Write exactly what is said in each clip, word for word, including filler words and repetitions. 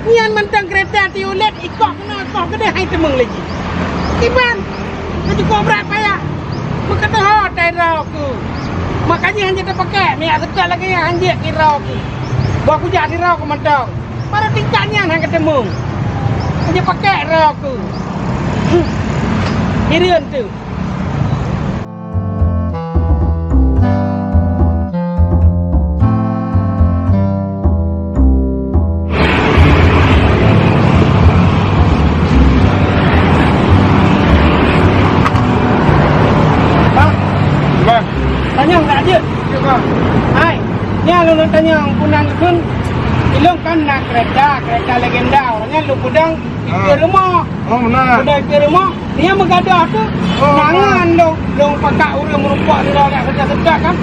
Nyan mantong keureta tiulet ikok keunoe koh keudeh hai teumeung lé jih. Kiban, laju kobra payah. Meukeuteho tai droe keuh. Maka jih hanjeuet teupakèk, miyak seutôt lagèe nyan hanjeuet keu droe keuh. Boh kujak sidroe keuh mantong. Baru tingkat nyan han geuteumeung. Hanjeuet pakèk droe keuh. Huh. Hireuen teuh. Bang. Bang. Tanyong ka jeuet. Ya, Bang. Hai. Nyan lôn tanyong, peue nan kheun ilôn kan na keureta, keureta legenda. Awak nyan lôn peudong dikeue rumoh. Oh, meunan. Peudong dikeue rumoh. Nyan meugadôh tu, oh, nangan lôn, lôn pakak ureueng meurumpok sidroe agak seutôt-seutôt kan.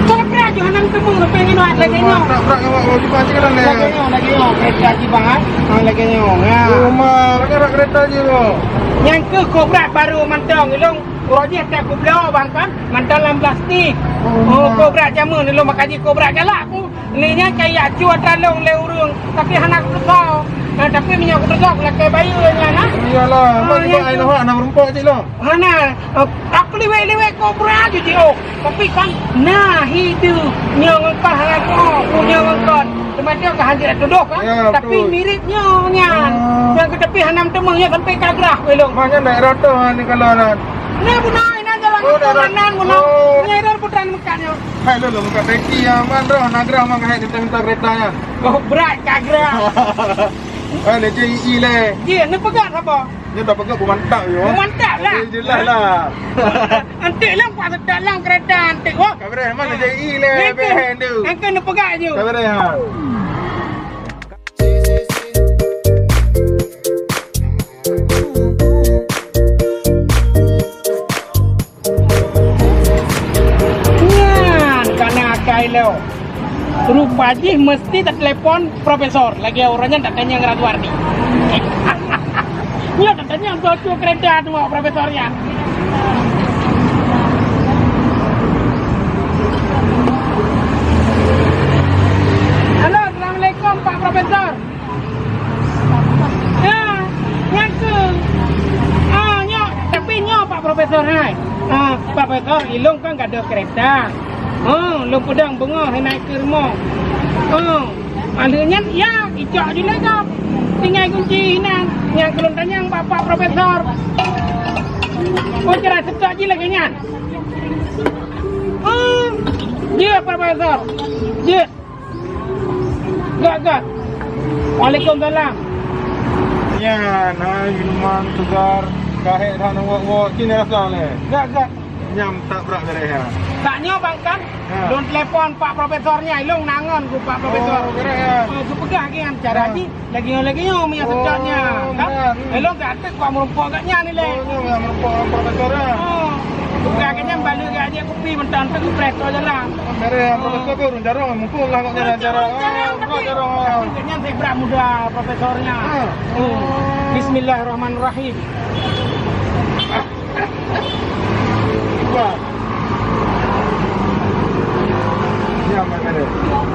Tapi brat ju hana teumeung leupah ngon awak lagèe nyoe. Brat-brat ngon awak, awak cuba cit kan, lé. Lagèe nyoe, lagèe nyoe, keureta jih bang, ha? Ha, lagèe nyoe, ha. Rumah, rakan-rakan keureta jih, bang. Nyan keuh kobra barô mantong, ilôn uroe jih tak kubloe bang kan, mantong lam plastik. Oh, kobra jameun, ilôn maka jih kobra galak ku. Lé nyan kaya cue atra lôn lé ureueng, tapi hana kuteupeu. Nah, tapi meunyoe kuteupeu, kulakèe bayeue nyan, nah. Iyalah, ah, bak nyan jibak tu. Ai noh hana meurumpok cit lom. Hana, eh, aku liwet-liwet kobra ju jiôh. Tapi kan, nah, hidup nyoe ngon kon hana jiôh, nyoe ngon kon. Teuma nyoe ka hanjeuet tudoh kan? Ya, tapi betul. Mirip nyoe nyan. Ah. Nyang keu tapi hana meuteumé nyoe sampai ka grah wéh lôn. Mah nyan daerah tu, ah, ni kalau nan. Nah, bunoe, inan jalan. Oh, daerah. Nan bunoe. Oh. Nyan iran putran meukat nyoe. Hai, lôn, lôn meukat peki, ya, man, roh, nagrah, man, hai, minta-minta kereta, ya. Oh, brat, kagrah. Hai, lé, je, i, i, lé. Ye, neupeugah sapa? Nyoe tapeugah beumantap, ya. Beumantap lah. Jelas lah. Antik lah, kuat sedap lah kereta, antik, wah. Kabreh, man, je, i, lé, beh, tu. Angka neupeugah je. Kabreh, ha. Nyan ka na akai lom. Rupa jih meusti teutelepon profesor, lagèe uroe nyan tatanyong Ratu Wardi. Nyoe tatanyong soe kereta tu profesor nyan. Halo, assalamualaikum Pak Profesor. Ya, nyan keuh. Ah, nyoe, tapi nyoe Pak Profesor hai. Ah, Pak Profesor, ilôn kan gadôh kereta. Oh, lôn peudong beungoh hai naik keu rumoh. Oh, alheuh nyan, ya, icok ju lé gob. Tinggai kunci inan. Nyang keu lôn tanyong bak Pak Profesor. Oh, cara seutôt jih lagèe nyan. Oh, jeuet Pak Profesor. Jeuet. Gak, gak. Waalaikumsalam. Nyan, hai minuman segar, ka hék that neuwok-wok, ci neurasa lé. Gak, gak. Nyam that brat beureh, ha. Sak nyoe bang kan, ha, lôn telepon Pak Profesor nyan, ilôn nangon ku Pak Profesor. Oh, beureh, ha. Oh, geupeugah lagèe nyan cara jih. Lagèe nyoe, lagèe nyoe, meunyo seutôt nyan. Oh, kan? Ilôn ka ateuk bak meurumpok gobnyan ilèe. Oh, nyoe nyang meurumpok profesor, ya? Oh. Bukan gobnyan baleue geuh jép kupi mantong teuk geupreh tô jalan. Beureh, profesor pih ureueng jarông, mumpung lah gobnyan jarông. Jarông, ah, tapi, jarông, ah, tapi gobnyan sibrat muda profesor nyan. Ah. Oh. Bismillahirrahmanirrahim. Wah. Ya, Mak Kade.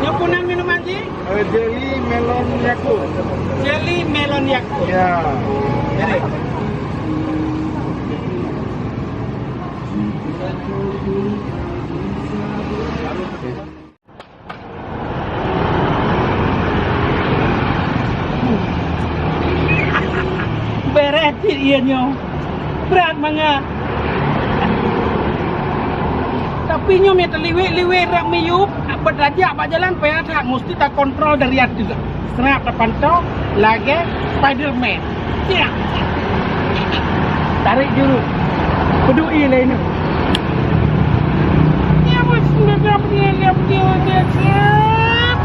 Nyoe peue nan minuman jih? Eh, jelly melon Yakult. Jelly melon Yakult. Ya. Jadi. Beureh cit ié nyoe. Brat mangat. Tapi nyoe mita liwet-liwet rot miyup, beutajak bak jalan payah that, musti takontrol dari ateueh. Seurap tapantau lagèe Spiderman. Siap. Tarek juru. Peuduek ie lé nyoe. Ya, bos, sudah dapat ie, dapat ie, siap.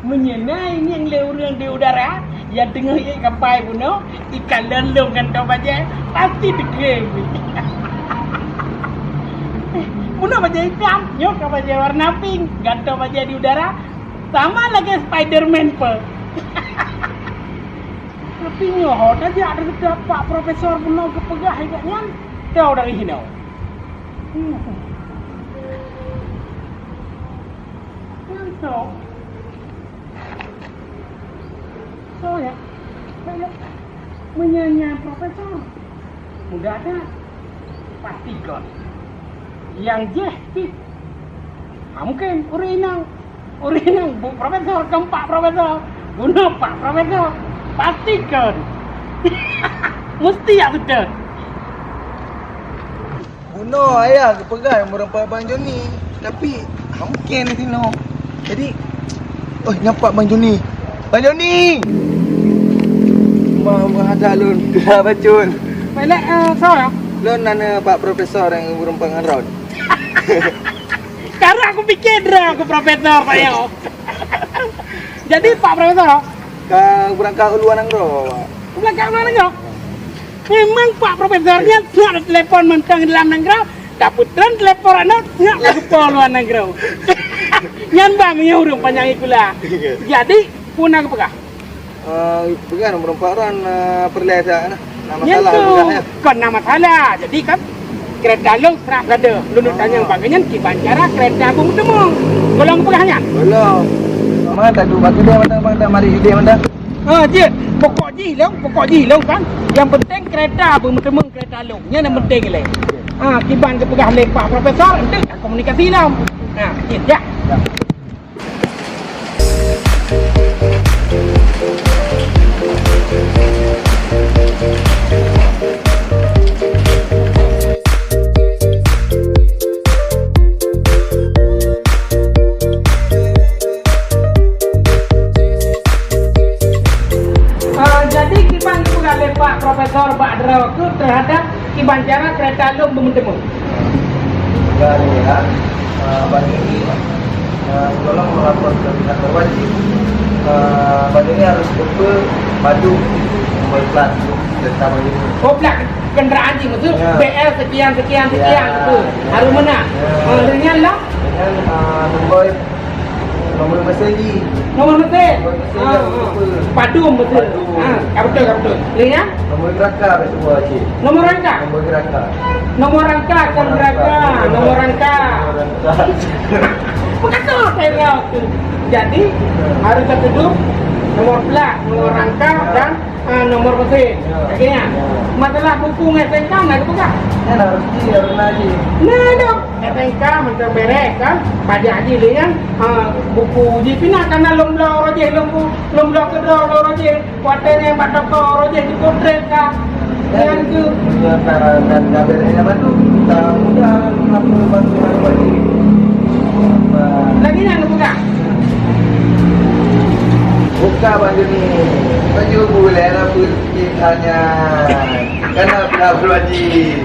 Meunyoe na ingieng lé ureueng di udara, ya deungoe ie kapai bunoe, ikalon lôn ngon tô bajèe, pasti teukeue. Bunoe bajèe itam, nyoe ka bajèe warna pink, gantoe bajèe di udara, sama lagèe Spiderman peuh. Tapi nyoe ho tajak dari Pak Profesor bunoe geupeugah lagèe nyan, tô dari hinoe. Hmm. Soe? Soe nyan? Soe nyan? Meunyoe nyan profesor, mudah that. Pasti kon. Nyang jih pih. Ah, mungkin ureueng inong. Ureueng inong bu profesor, kon pak profesor. Bunoe pak profesor. Pasti kon. Mesti jak beutôi. Bunoe ayah geupeugah meureumpok Bang Joni, tapi hana mungken sinoe. Jadi, oh, nyan pat Bang Joni. Bang Joni! Ma, ma ada lôn. Dah bacun. Pelek, eh, soe? Lôn nanya Pak Profesor nyang meureumpok ngon Ron. Sekarang aku pikir dah aku profesor, Pak, yo. Jadi, Pak Profesor, oh? Ka beurangkat u luwa nanggroe, Pak. Beurangkat u luwa nanggroe? Memang Pak Profesor nyan siap telepon mantong dalam nanggroe, tapi tren telepon aneuk siap ka geupo luwa nanggroe. Nyan bang meunyoe ureueng panyang sikula. Jadi, peue na geupeugah? Eh, peugah nomor empat orang, eh, peureulèe dak na. Na masalah peugah, ya? Kon na masalah. Jadi kan kereta lôn serah lada. Lôn tanyong bang nyan kiban cara kereta beumeuteumeung. Golom peugah nyan? Golom. Mantap tu, batu dia mantap, mantap, mari dia mantap. Ha, jeuet. Pokok jih lôn, pokok jih lôn kan. Yang penting kereta beumeuteumeung kereta lôn. Nyan yang penting lé. Ha, kiban geupeugah lé Pak Profesor, enteuk komunikasi lom. Ha, jeuet, ya. Ah, jadi kiban geupeugah lé Pak Profesor bak droe keuh teuhadap kiban cara kereta lôn beumeuteumeung? Enggak ada ya. Ah, bagi ini, ah, tolong melapor ke pihak berwajib. Ah, bagi ini harus betul padu nomor plat kereta bagi ini. Oh, plat kenderaan jih maksud? Ya. B L sekian, sekian, sekian, ya, betul. Ya. Harus menang. Ya. Ah, dengan lah. Dengan, ah, nombor Nomor mesin jih. Nomor mesin? Nomor mesin. Ah, yang ah. Lupa. Padum mesin. Padum. Ah, ka beutôi, ka beutôi. Lé nyan? Nomor rangka dah semua, cik. Nomor rangka? Nomor rangka. Nomor rangka, kon rangka. Nomor rangka. Nomor rangka. Beukata saya tu. Jadi, harus satu tu, nomor plat, nomor rangka, dan Ah, nomor mesin. Ya. Lagèe nyan. Ya. Masalah buku ngon S N K na geupeugah? Nyan harus ji, harus na ji. Na dong. S N K mantong beres kan? Pajak ji lé nyan. Ah, buku ji pih na, kana lôn bloe uroe jéh, lôn bu-, lôn bloe keudroe uroe jéh. Watèe nyan bak toko uroe jéh jipotret ka. Ya. Nyan tu. Ya, ka, ka, ka beres nyan bantu. Ka mudah, apa, bantu, bantu, bantu. Lagèe nyan geupeugah. Buka baju ni. Baju boleh lah. Kita hanya kenapa berwajib?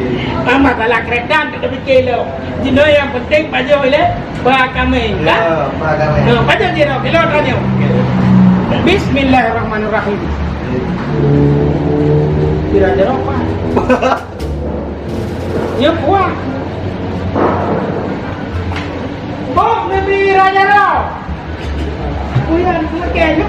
Ah, masalah kereta tak terfikir lo. Jinoe yang penting pajoh ilé ba kameng, kan? Ya, ba kameng. Nah, pajoh jinoe, kilo tanya. Bismillahirrahmanirrahim. Kira jawab apa? Nyo puah. Boh Nabi Raja Roh. Kuyan, makai nyo.